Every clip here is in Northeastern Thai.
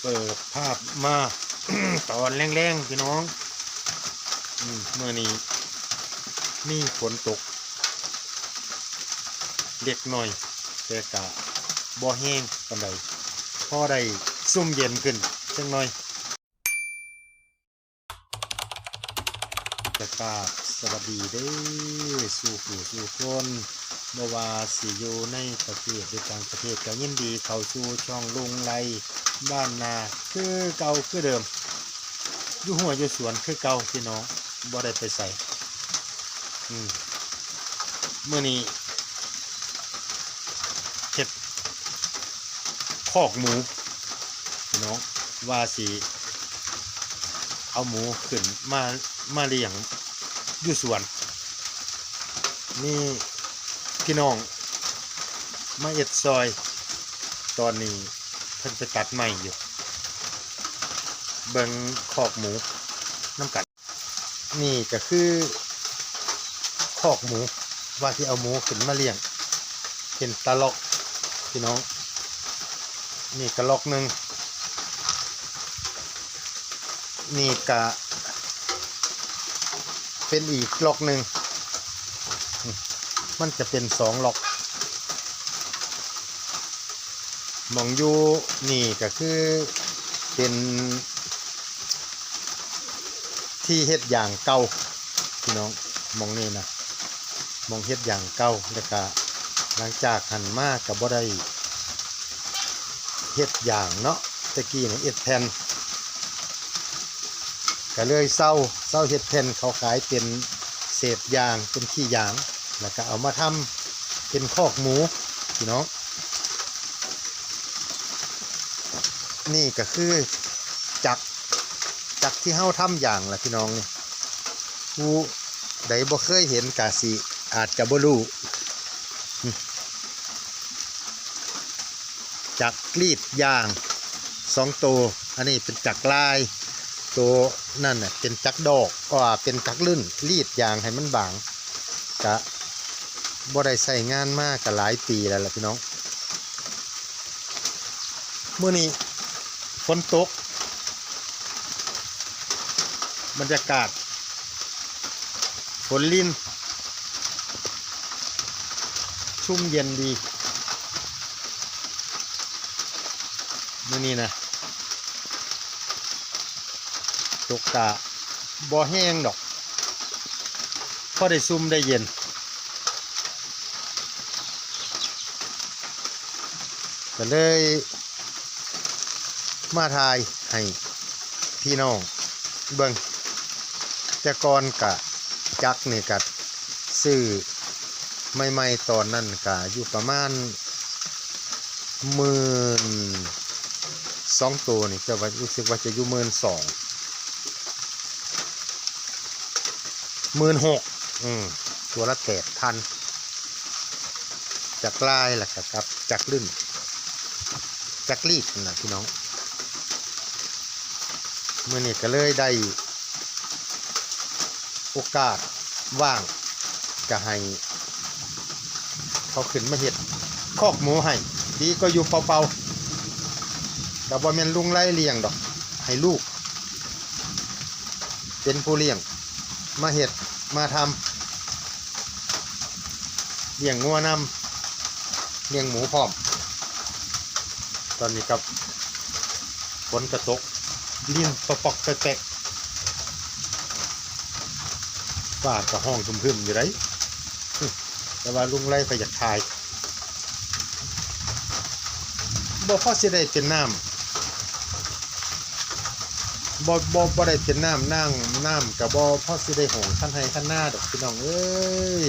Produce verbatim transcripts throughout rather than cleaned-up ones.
เปิดภาพมาตอนแลงๆ พี่น้อง อืม มื้อนี้มีฝนตกเล็กน้อย แต่กะบ่แฮงปานใด พอได้ซุ่มเย็นขึ้นจักหน่อย จะกราบสวัสดีเด้อ สู่ผู้สู่คน บ่ว่าสิอยู่ในประเทศหรือต่างประเทศ ก็ยินดีเข้าสู่ช่องลุงไลบ้านนา คือเก่าคือเดิม อยู่หัวอยู่สวนคือเก่าพี่น้อง บ่ได้ไปไส อืม มื้อนี้เฮ็ดคอกหมู พี่น้อง ว่าสิเอาหมูขึ้นมา มาเลี้ยงอยู่สวน นี่พี่น้องมาเอ็ดซอย ตอนนี้เพิ่นไปตัดไม้อยู่ เบิ่งคอกหมูนำกัน นี่ก็คือคอกหมู ว่าสิเอาหมูขึ้นมาเลี้ยง เป็นตาล็อก พี่น้อง นี่ก็ล็อกหนึ่ง นี่ก็เป็นอีกล็อกหนึ่ง มันจะเป็นสองล็อก หม่องอยู่นี่ก็คือเป็นที่เฮ็ดยางเก่า พี่น้อง หม่องนี้นะ หม่องเฮ็ดยางเก่า แล้วก็หลังจากหั้นมาก็บ่ได้เฮ็ดยางเนาะ แต่กี้นี่เฮ็ดแผ่น ก็เลยเซา เซาเฮ็ดแผ่น เขาขายเป็นเศษยาง เป็นขี้ยาง แล้วก็เอามาทำเป็นคอกหมู พี่น้อง นี่ก็คือจักร จักรที่เฮาทำยางล่ะพี่น้องนี่ ผู้ใดบ่เคยเห็นกะสิอาจจะบ่รู้ จักรรีดยางสองตัว อันนี้เป็นจักรลาย ตัวนั่นน่ะเป็นจักรดอก ก็เป็นจักรลื่น รีดยางให้มันบาง กะบ่ได้ใช้งานมากะหลายปีแล้วล่ะพี่น้อง มื้อนี้ฝนตก บรรยากาศฝนริน ชุ่มเย็นดี มื้อนี้นะ ตกกะบ่แฮงดอก พอได้ซุ่มได้เย็น ก็เลยมาถ่ายให้พี่น้องเบิ่ง แต่ก่อนกะจักรนี่กะซื้อใหม่ๆ ตอนนั้นกะอยู่ประมาณหมื่น สองตัวนี่จะว่ารู้สึกว่าจะอยู่หมื่นสอง หมื่นหก อืม ตัวละแปดพัน จักรลายล่ะครับ จักรลื่น จักรรีดนั่นล่ะพี่น้อง มื้อนี้ก็เลยได้โอกาสว่าง ก็ให้เขาขึ้นมาเฮ็ดคอกหมูให้ ดีกว่าอยู่เปล่าๆ ก็บ่แม่นลุงไล่เลี้ยงดอก ให้ลูก เป็นผู้เลี้ยง มาเฮ็ด มาทำ เลี้ยงงัวนำ เลี้ยงหมูพร้อม ตอนนี้กับฝนกะตก รินปอกๆแปกๆ ฟ้ากะฮ้องครึมๆอยู่ได๋ แต่ว่าลุงไล่ก็อยากถ่าย บ่พอสิได้เป็นน้ำ บ่ บ่ บ่ได้เป็นน้ำ น้ำ น้ำกะบ่พอสิได้หงคันไฮ่คันนาดอกพี่น้องเอ้ย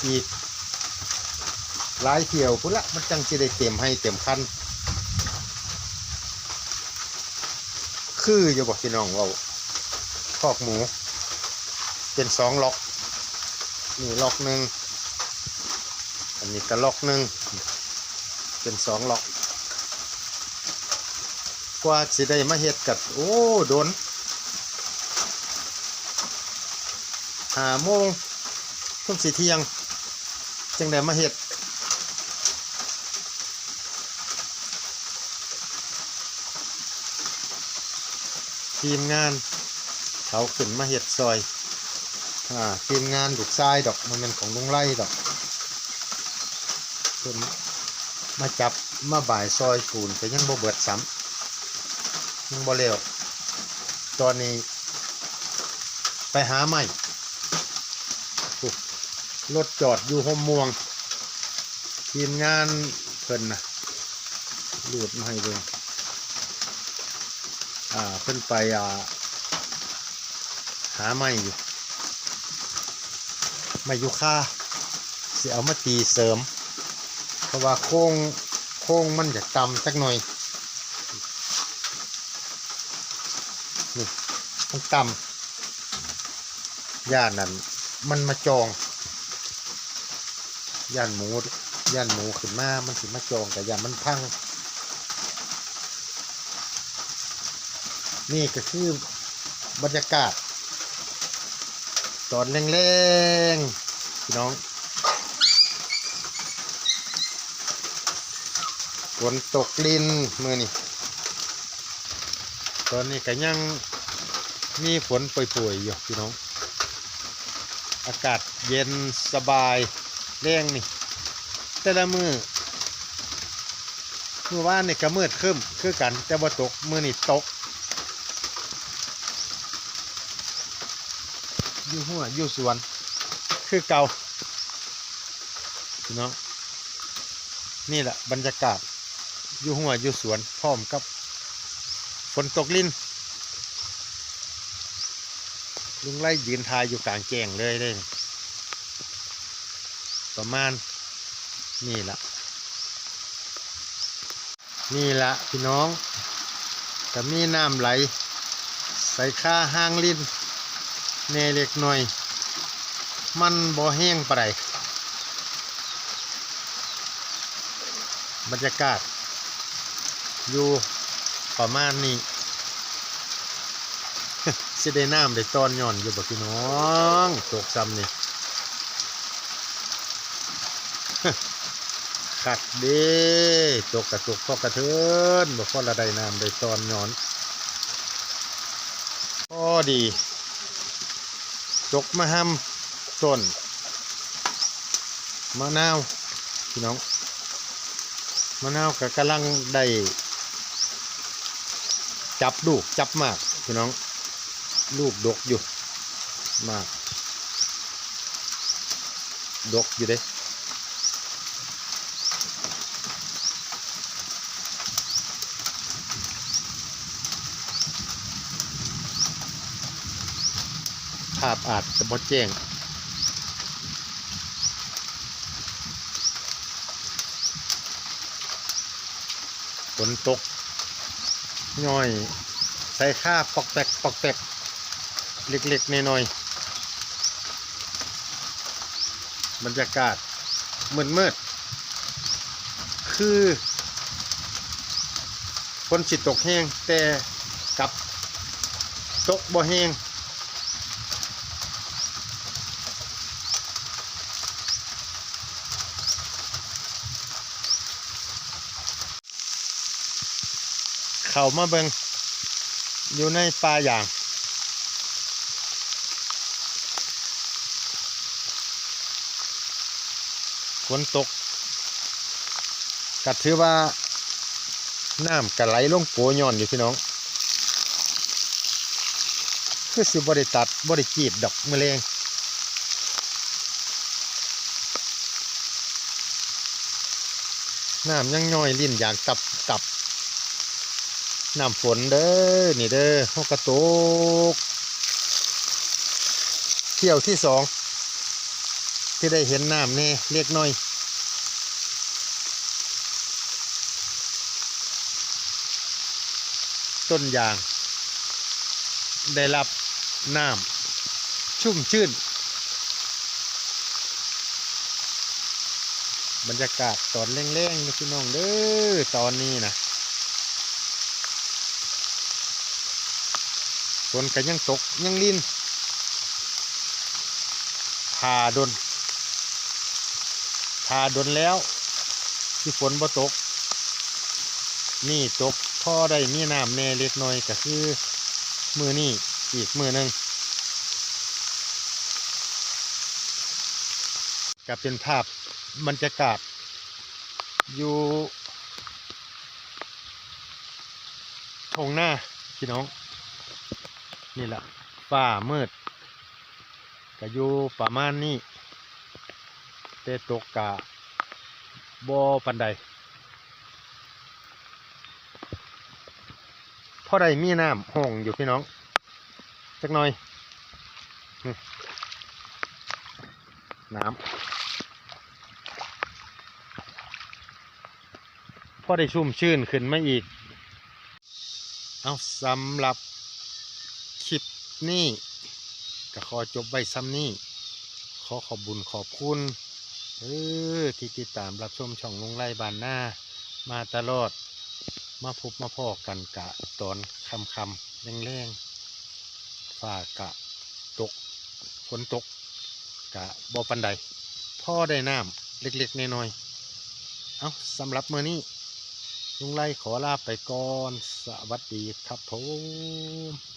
อีกหลายเที่ยวพุ้นละ มันจั่งสิได้เต็มไฮ่เต็มคัน คืออยู่บ่พี่น้องเว้า คอกหมู เป็นสองล็อก นี่ล็อกหนึ่ง อันนี้ก็ล็อกหนึ่ง เป็นสองล็อก กว่าสิได้มาเฮ็ดกะ โอ้ โดน ห้าโมง เกือบสิเที่ยง จั่งได้มาเฮ็ด ทีมงานเขาขึ้นมาเฮ็ดซอย อ่า ทีมงานลูกชายดอก มันเป็นของลุงไล่ดอก เพิ่นมาจับมาบ่ายซอยปูน แต่ยังบ่เบิดซ้ำ ยังบ่แล้ว ตอนนี้ไปหาไม้ รถจอดอยู่โฮมม่วง ทีมงานเพิ่นนะ รูดมาให้เบิ่ง อ่า เพิ่นไป อ่า หาไม้อยู่ ไม้ยูคา สิเอามาตีเสริม เพราะว่าโครง โครงมันจะต่ำจักหน่อย นี่ มันต่ำ ย่านนั้นมันมาจอง ย่านหมู ย่านหมูขึ้นมา มันสิมาจอง ก็ย่านมันพัง นี่ก็คือบรรยากาศ ตอนแลงๆ พี่น้อง ฝนตกรินมื้อนี้ ตอนนี้ก็ยังมีฝนโปรยๆ อยู่พี่น้อง อากาศเย็นสบายแลงนี่ แต่ละมื้อ มื้อวานนี่ก็มืดครึ้มคือกัน แต่บ่ตก มื้อนี้ตก อยู่ฮุ่นอยู่สวน คือเก่า พี่น้อง นี่แหละบรรยากาศ อยู่ฮุ่นอยู่สวน พร้อมกับฝนตกริน ลุงไล่ยืนถ่ายอยู่กลางแจ้งเลยเด้ ประมาณนี่ล่ะ นี่ล่ะพี่น้อง ก็มีน้ำไหล ใส่คาหางรินแหน่เล็กน้อย มันบ่แฮงปานใด บรรยากาศ อยู่ประมาณนี้ สิได้น้ำได้ตอนหย่อนอยู่บ่พี่น้อง ตกส่ำนี่ คักเด้ ตกกะตกพอกะเทิน บ่พอละได้น้ำได้ตอนหย่อน พอดี ตกมาห่ำต้นมะนาว พี่น้อง มะนาวก็กำลังได้ จับลูกจับหมาก พี่น้อง ลูกดกอยู่ หมาก ดกอยู่เด้ ภาพอาจจะบ่แจ้ง ฝนตก ย่อย ใส่คาปอกแปกปอกแปก เล็กๆ น้อยๆ บรรยากาศมืดๆ คือฝนสิตกแฮง แต่กลับตกบ่แฮง เข้ามาเบิ่ง อยู่ในป่ายาง ฝนตก ก็ถือว่าน้ำก็ไหลลงโกยอนอยู่พี่น้อง คือสิบ่ได้ตัด บ่ได้กรีดดอกมื้อแลง น้ำยังย่อยรินอย่างตับตับ น้ำฝนเด้อ นี่เด้อ เฮาก็ตก เที่ยวที่สอง ที่ได้เห็นน้ำแหน่เล็กน้อย ต้นยาง ได้รับน้ำ ชุ่มชื่น บรรยากาศตอนแลงๆ นะพี่น้องเด้อ ตอนนี้นะ ฝนก็ยังตกยังริน ถ่าดน ถ่าดนแล้ว ที่ฝนบ่ตก นี่ตกพอได้มีน้ำแหน่เล็กน้อย ก็คือ มื้อนี้อีกมื้อหนึ่ง ก็เป็นภาพบรรยากาศอยู่ทุ่งนาพี่น้อง นี่แหละ ฟ้ามืด ก็อยู่ประมาณนี้ แต่ตกกะบ่ปานใด พอได้มีน้ำห้องอยู่พี่น้อง จักหน่อย นี่ น้ำ พอได้ชุ่มชื่นขึ้นมาอีก เอา สำหรับคลิปนี้ ก็ขอจบไว้ส่ำนี้ ขอขอบบุญขอบคุณ เออ ที่ติดตามรับชมช่องลุงไล่บ้านนามาตลอด มาพบมาพ้อกันกะตอนค่ำๆ แลงๆ ฟ้ากะตก ฝนตก กะบ่ปานใด พอได้น้ำเล็กๆ น้อยๆ เอา สำหรับมื้อนี้ ลุงไล่ขอลาไปก่อน สวัสดีครับผม